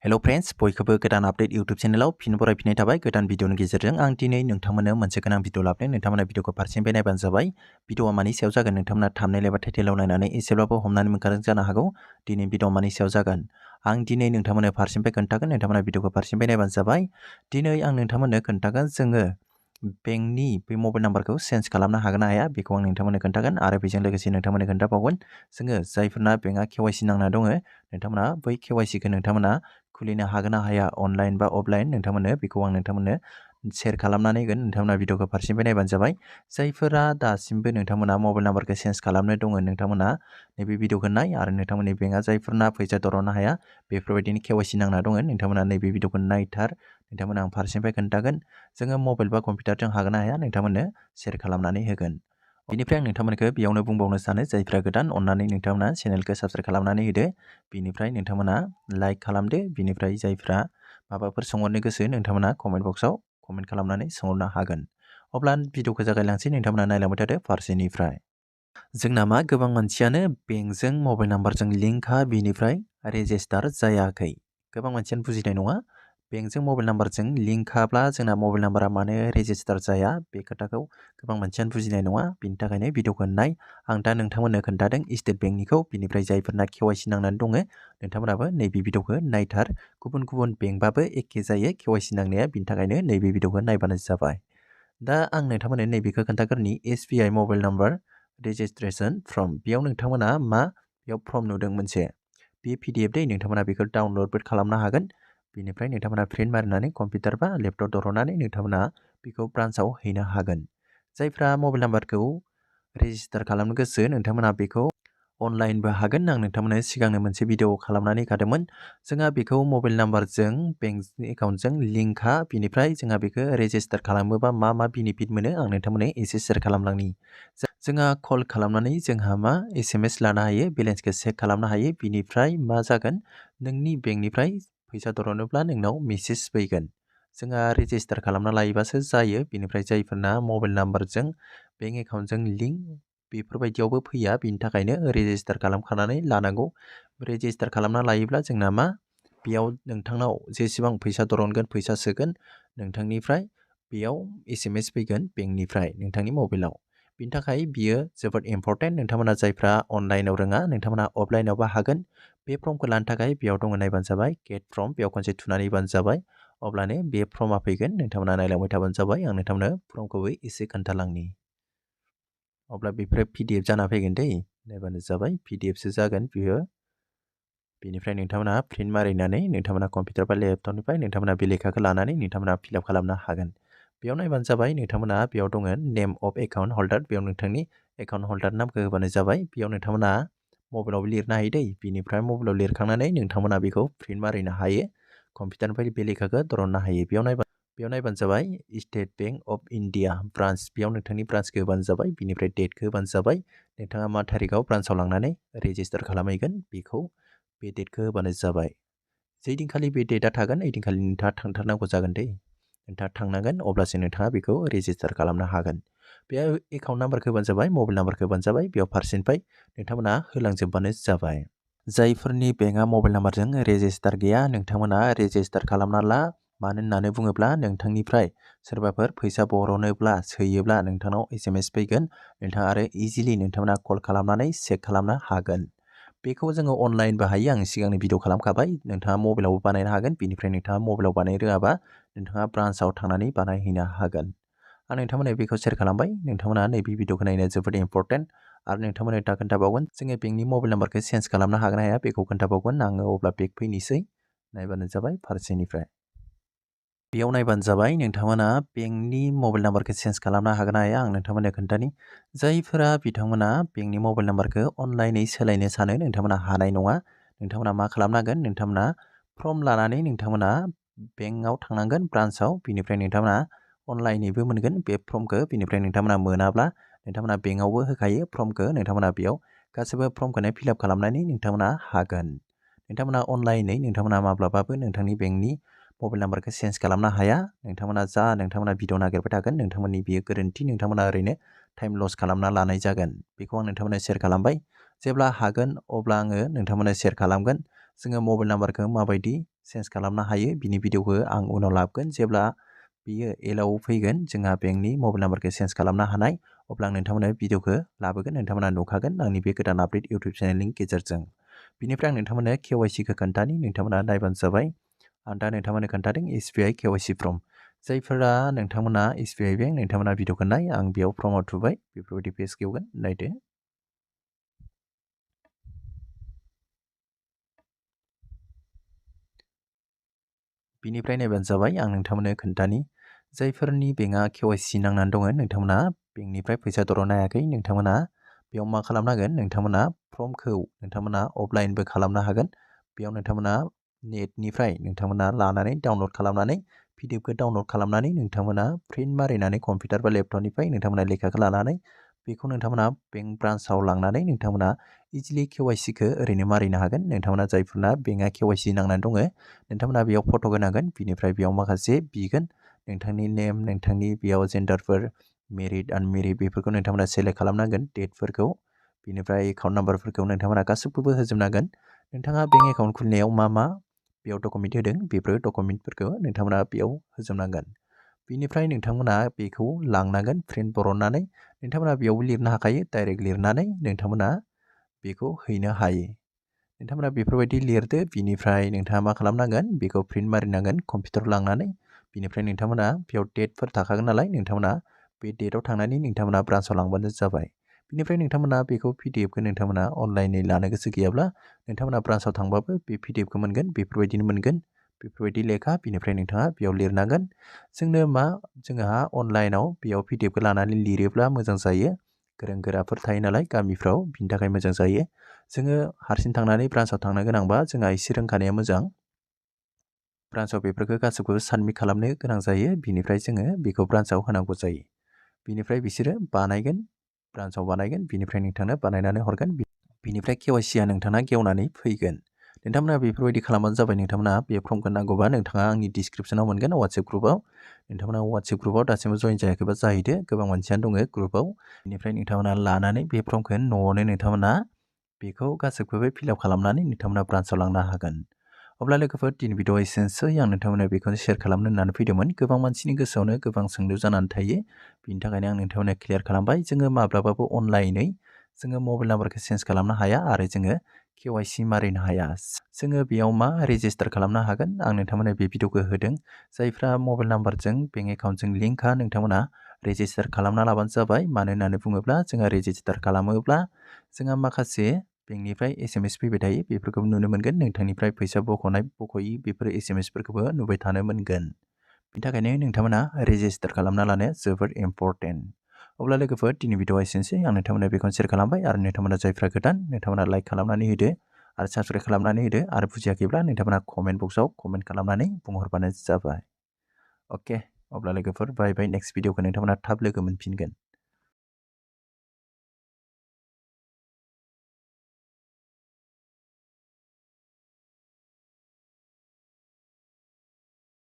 hello friends बयखौबो गोदान update YouTube चेनेलाव फिन बरायफिननाय थाबाय गोदान भिडिअनि गेजेरजों आं दिनै नोंथांमोननो मोनसे गोनां भिडिअ लाबोदों नोंथांमोना भिडिअखौ फारसेनिफ्राय नायबानो जाबाय भिडिअआ मानि सायाव जागोन नोंथांमोना थाम्बनेल एबा टाइटेलाव नायनानै एसेब्लाबो हमनानै मोनखादों जानो हागौ दिनै भिडिअआ मानि सायाव जागोन आं दिनै नोंथांमोननो फारसेनिफ्राय खोन्थागोन नोंथांमोना भिडिअखौ फारसेनिफ्राय नायबानो जाबाय दिनै आं नोंथांमोननो खोन्थागोन जोङो बेंकनि बे मबाइल नाम्बारखौ चेन्ज खालामनो हागोन ना हाया बेखौ आं नोंथांमोननो खोन्थागोन आरो बेजों लोगोसे नोंथांमोननो खोन्थाबावगोन जोङो जायफोरना बेंकआ केवाइसि नांना दङ नोंथांमोना बै केवाइसिखौ नोंथांमोना खुलिनो हागोन ना हाया अनलाइन बा अफलाइन नोंथांमोननो बेखौ आं नोंथांमोननो शेयार खालामनानै होगोन नोंथांमोना भिडिअखौ फारसेनिफ्राय नायबानो जाबाय जायफोरा दासिमबो नोंथांमोना मबाइल नाम्बारखौ चेन्ज खालामनो दङ नोंथांमोना नैबे भिडिअखौ नाय आरो नोंथांमोननि बेंकआ जायफोरना फैसा दरननो हाया बेफोरबायदिनो केवाइसि नांना दङ नोंथांमोना नैबे भिडिअखौ नायथार नोंथांमोना आं फारसेनिफ्राय खोन्थागोन जोङो मबाइल बा कम्पिउटारजों हागोन ना हाया नोंथांमोननो शेयार खालामनानै होगोन बेनिफ्राय आं नोंथांमोनखौ बेयावनो बुंबावनो सानो जायफ्रा गोदान अन्नानै नोंथांमोना चेनेलखौ साबस्क्राइब खालामनानै होदो बेनिफ्राय नोंथांमोना लाइक खालामदो बेनिफ्राय जायफ्रा माबाफोर सोंहरनो गोसो नोंथांमोना कमेन्ट बक्सआव कमेन्ट खालामनानै सोंहरनो हागोन अब्ला भिडिअखौ जागायलांसै नोंथांमोना नायलांबाय थादो फारसेनिफ्राय जोंना मा गोबां मानसियानो बेंकजों मबाइल नाम्बारजों लिंकआ बेनिफ्राय रेजिस्टार जायाखै गोबां मानसियानो बुजिनाय नङा बेंकजों मबाइल नाम्बारजों लिंकआब्ला जोंना मबाइल नाम्बारा मानो रेजिस्टार जाया बे खोथाखौ गोबां मानसियानो बुजिनाय नङा बिनि थाखायनो भिडिअखौ नाय आं दा नोंथांमोननो खोन्थादों स्टेट बेंकनिखौ बिनिफ्राय जायफोरना केवाइसि नांनानै दङ नोंथांमोनाबो नैबे भिडिअखौ नायथार गुबुन गुबुन बेंकबाबो एखे जायो केवाइसि नांनाया बिनि थाखायनो नैबे भिडिअखौ नायबानो जाबाय दा आं नोंथांमोननो नैबेखौ खोन्थागोरनि SBI mobile number registration form बेयाव नोंथांमोना बेयाव फर्म नुदों मोनसे बे PDF दै नोंथांमोना बेखौ डाउनलडबो खालामनो हागोन बेनिफ्राय नोंथांमोना प्रिन्ट मारिनानै कम्पिउटार बा लेपटप दरननानै नोंथांमोना बेखौ ब्रान्चआव हैनो हागोन जायफ्रा मबाइल नाम्बारखौ रेजिस्टार खालामनो गोसो नोंथांमोना बेखौ अनलाइनबो हागोन आं नोंथांमोननो सिगांनो मोनसे भिडिअ खालामनानै होखादोंमोन जोंहा बेखौ मबाइल नाम्बारजों बेंक एकाउन्टजों लिंकआ बिनिफ्राय जोंहा बेखौ रेजिस्टार खालामोबा मा बेनिफिट मोनो आं नोंथांमोननो एसे शेयार खालामलांनि जोंहा कल खालामनानै जोंहा SMS लानो हायो बेलेन्सखौ चेक खालामनो हायो बिनिफ्राय मा जागोन नोंनि बेंकनिफ्राय फैसा दरनोब्ला नोंनाव मेसेज फैगोन जोंहा रेजिस्टार खालामना लायोबासो जायो बेनिफ्राय जायफोरना मबाइल नाम्बारजों बेंक एकाउन्टजों लिंक बेफोरबायदियावबो फैया बिनि थाखायनो रेजिस्टार खालामखानानै लानांगौ रेजिस्टार खालामना लायोब्ला जोंना बेयाव नोंथांनाव जेसेबां फैसा दरनगोन फैसा सोगोन नोंथांनिफ्राय बेयाव SMS फैगोन बेंकनिफ्राय नोंथांनि मबाइलाव बिनि थाखाय बियो जोबोद इम्पर्टेन्ट नोंथांमोना जायफ्रा अनलाइनाव रोङा नोंथांमोना अफलाइनावबो हागोन बे फर्मखौ लानो थाखाय बेयाव दङ नायबानो जाबाय गेट फर्म बेयाव खनसे थुनानै होबानो जाबाय अब्लानो बे फर्मा फैगोन नोंथांमोना नायलांबाय थाबानो जाबाय आं नोंथांमोननो फर्मखौबो एसे खोन्थालांनि अब्ला बेफोरो PDF जाना फैगोन दै नायबानो जाबाय PDFसो जागोन बियो बेनिफ्राय नोंथांमोना प्रिन्ट मारिनानै नोंथांमोना कम्पिउटार बा लेपटपनिफ्राय नोंथांमोना बे लेखाखौ लानानै नोंथांमोना फिलआप खालामनो हागोन बेयाव नायबानो जाबाय नोंथांमोना बेयाव दङ नेम अफ एकाउन्ट हल्डार बेयाव नोंथांनि एकाउन्ट हल्डार नामखौ होबानो जाबाय बेयाव नोंथांमोना मबाइलावबो लिरनो हायो दै बिनिफ्राय मबाइलाव लिरखांनानै नोंथांमोना बेखौ प्रिन्ट मारिनो हायो कम्पिउटारनिफ्राय बे लेखाखौ दरननो हायो बेयाव नायबानो जाबाय state bank of India branch बेयाव नोंथांनि ब्रान्चखौ होबानो जाबाय बिनिफ्राय डेटखौ होबानो जाबाय नोंथाङा मा थारिखआव ब्रान्चआव लांनानै रेजिस्टार खालामहैगोन बेखौ बे डेटखौ होबानो जाबाय जै दिनखालि बे डेटआ थागोन ओइदिनखालि नोंथाङा थांथारनांगौ जागोन दै नोंथाङा थांनांगोन अब्लासो नोंथाङा बेखौ रेजिस्टार खालामनो हागोन बे एकाउन्ट नाम्बारखौ होबानो जाबाय मबाइल नाम्बारखौ होबानो जाबाय बेयाव फारसेनिफ्राय नोंथांमोना होलांजोबबानो जाबाय जायफोरनि बेंकआ मबाइल नाम्बारजों रेजिस्टार गैया नोंथांमोना रेजिस्टार खालामना ला मानो होननानै बुङोब्ला नोंथांनिफ्राय सोरबाफोर फैसा बरनोब्ला सोयोब्ला नोंथांनाव SMS फैगोन नोंथाङा आरो इजिलि नोंथांमोना कल खालामनानै चेक खालामनो हागोन बेखौ जोङो अनलाइनबो हायो आं सिगांनि भिडिअ खालामखाबाय नोंथाङा मबाइलावबो बानायनो हागोन बिनिफ्राय नोंथाङा मबाइलाव बानायनो रोङाबा नोंथाङा ब्रान्चआव थांनानै बानायहैनो हागोन आं नोंथांमोननो बेखौ शेयार खालामबाय नोंथांमोना नैबे भिडिअखौ नायनो जोबोद इम्पर्टेन्ट आरो नोंथांमोननो दा खोन्थाबावगोन जोङो बेंकनि मबाइल नाम्बारखौ चेन्ज खालामनो हागोन ना हाया बेखौ खोन्थाबावगोन आङो अब्ला बेक फैनोसै नायबानो जाबाय फारसेनिफ्राय बेयाव नायबानो जाबाय नोंथांमोना बेंकनि मबाइल नाम्बारखौ चेन्ज खालामनो हागोन ना हाया आं नोंथांमोननो खोन्थानि जायफोरा बिथांमोना बेंकनि मबाइल नाम्बारखौ अनलाइनै सोलायनो सानो नोंथांमोना हानाय नङा नोंथांमोना मा खालामनांगोन नोंथांमोना फर्म लानानै नोंथांमोना बेंकआव थांनांगोन ब्रान्चआव बिनिफ्राय नोंथांमोना अनलाइनैबो मोनगोन बे फर्मखौ बिनिफ्राय नोंथांमोना मोनाब्ला नोंथांमोना बेंकआवबो होखायो फर्मखौ नोंथांमोना बेयाव गासैबो फर्मखौनो फिलआप खालामनानै नोंथांमोना हागोन नोंथांमोना अनलाइनै नोंथांमोना माब्लाबाबो नोंथांनि बेंकनि मबाइल नाम्बारखौ चेन्ज खालामनो हाया नोंथांमोना भिडिअ नागिरबाय थागोन नोंथांमोननि बेयो गोरोन्थि नोंथांमोना ओरैनो टाइम लस खालामना लानाय जागोन बेखौ आं नोंथांमोननो शेयार खालामबाय जेब्ला हागोन अब्ला आङो नोंथांमोननो शेयार खालामगोन जोङो मबाइल नाम्बारखौ माबायदि चेन्ज खालामनो हायो बिनि भिडिअखौ आं उनाव लाबोगोन जेब्ला बियो एलाव फैगोन जोंहा बेंकनि मबाइल नाम्बारखौ चेन्ज खालामनो हानाय अब्ला आं नोंथांमोननो भिडिअखौ लाबोगोन नोंथांमोना नुखागोन आंनि बे गोदान आपडेट इउटुब चेनेलनि गेजेरजों बिनिफ्राय आं नोंथांमोननो KYC खौ खोन्थानि नोंथांमोना नायबानो जाबाय आं दा नोंथांमोननो खोन्थादों SBI KYC फर्म जायफोरा नोंथांमोना SBI बेंक नोंथांमोना भिडिअखौ नाय आं बेयाव फर्मआव थुबाय बेफोरबायदि पेज गेवगोन नायदो बिनिफ्राय नायबानो जाबाय आं नोंथांमोननो खोन्थानि जायफोरनि बेंकआ KYC नांनानै दङ नोंथांमोना बेंकनिफ्राय फैसा दरनो हायाखै नोंथांमोना बेयाव मा खालामनांगोन नोंथांमोना फर्मखौ नोंथांमोना अफलाइनबो खालामनो हागोन बेयाव नोंथांमोना नेटनिफ्राय नोंथांमोना लानानै डाउनलड खालामनानै PDFखौ डाउनलड खालामनानै नोंथांमोना प्रिन्ट मारिनानै कम्पिउटार बा लेपटपनिफ्राय नोंथांमोना लेखाखौ लानानै बेखौ नोंथांमोना बेंक ब्रान्चआव लांनानै नोंथांमोना इजिलि KYCखौ ओरैनो मारिनो हागोन नोंथांमोना जायफोरना बेंकआ KYC नांनानै दङ नोंथांमोना बेयाव फट' होनांगोन बिनिफ्राय बेयाव माखासे बिगोन नोंथांनि नेम नोंथांनि बेयाव जेन्डारफोर मेरिड आनमेरिड बेफोरखौ नोंथांमोना सेलेक्ट खालामनांगोन डेटफोरखौ बिनिफ्राय एकाउन्ट नाम्बारफोरखौ नोंथांमोना गासैखौबो होजोबनांगोन नोंथाङा बेंक एकाउन्ट खुलिनायाव मा बेयाव डकुमेन्ट होदों बेफोर डकुमेन्टफोरखौ नोंथांमोना बेयाव होजोबनांगोन बिनिफ्राय नोंथांमोना बेखौ लांनांगोन प्रिन्ट बरननानै नोंथांमोना बेयावबो लिरनो हाखायो डाइरेक्ट लिरनानै नोंथांमोना बेखौ हैनो हायो नोंथांमोना बेफोरबायदि लिरदो बिनिफ्राय नोंथाङा मा खालामनांगोन बेखौ प्रिन्ट मारिनांगोन कम्पिउटाराव लांनानै बिनिफ्राय नोंथांमोना बेयाव डेटफोर थाखागोन नालाय नोंथांमोना बे डेटआव थांनानै नोंथांमोना ब्रान्चआव लांबानो जाबाय बिनिफ्राय नोंथांमोना बेखौ PDFखौ नोंथांमोना अनलाइनै लानो गोसो गैयाब्ला नोंथांमोना ब्रान्चआव थांबाबो बे PDFखौ मोनगोन बेफोरबायदिनो मोनगोन बेफोरबायदि लेखा बिनिफ्राय नोंथाङा बेयाव लिरनांगोन जोंहा अनलाइनाव बेयाव PDFखौ लानानै लिरोब्ला मोजां जायो गोरों गोराफोर थायो नालाय गामिफ्राव बिनि थाखाय मोजां जायो जोङो हारसिं थांनानै ब्रान्चआव थांनो गोनांबा जोंहा एसे रोंखानाया मोजां ब्रान्चआव बेफोरखौ गासैखौबो साबमिट खालामनो गोनां जायो बिनिफ्राय जोङो बेखौ ब्रान्चआव होनांगौ जायो बिनिफ्राय बिसोरो बानायगोन ब्रान्चआव बानायगोन बिनिफ्राय नोंथांनो बानायनानै हरगोन बिनिफ्राय KYCआ नोंथांना गेवनानै फैगोन नोंथांमोना बेफोरबायदि खालामबानो जाबाय नोंथांमोना बे फर्मखौ नांगौबा नोंथाङा आंनि डिसक्रिपसनाव मोनगोन WhatsApp ग्रुपआव नोंथांमोना WhatsApp ग्रुपआव दासिमबो जइन जायाखैबा जाहैदो गोबां मानसियानो दङ ग्रुपआव बेनिफ्राय नोंथांमोना लानानै बे फर्मखौ न'आवनो नोंथांमोना बेखौ गासैखौबो फिलआप खालामनानै नोंथांमोना ब्रान्चआव लांनो हागोन अब्ला लोगोफोर दिनै भिडिअ एसेनोसै आं नोंथांमोननो बेखौनो शेयार खालामनो होननानै फैदोंमोन गोबां मानसिनि गोसोआवनो गोबां सोंलु जानानै थायो बिनि थाखायनो आं नोंथांमोननो क्लियार खालामबाय जोङो माब्लाबाबो अनलाइनै जोङो मबाइल नाम्बारखौ चेन्ज खालामनो हाया आरो जोङो KYC मारिनो हाया जोङो बेयाव रेजिस्टार खालामनो हागोन आं नोंथांमोननो बे भिडिअखौ होदों जायफ्रा मबाइल नाम्बारजों बेंक एकाउन्टजों लिंकखा नोंथांमोना रेजिस्टार खालामना लाबानो जाबाय मानो होननानै बुङोब्ला जोंहा रेजिस्टार खालामोब्ला जोंहा माखासे बेंकनिफ्राय SMS फैबाय थायो बेफोरखौबो नुनो मोनगोन नोंथांनिफ्राय फैसा बख'यि बेफोर SMSफोरखौबो नुबाय थानो मोनगोन बिनि थाखायनो नोंथांमोना रेजिस्टार खालामना लानाया जोबोद इम्परटेन्ट अब्ला लोगोफोर दिनै भिडिअ एसेनोसै आं नोंथांमोननो बेखौनो शेयार खालामबाय आरो नोंथांमोना जायफ्रा गोदान नोंथांमोना लाइक खालामनानै होदो आरो साबस्क्राइब खालामनानै होदो आरो बुजियाखैब्ला नोंथांमोना कमेन्ट बक्सआव कमेन्ट खालामनानै बुंहरबानो जाबाय अके अब्ला लोगोफोर बाय बाय नेक्स्ट भिडिअखौ नोंथांमोना थाब लोगो मोनफिनगोन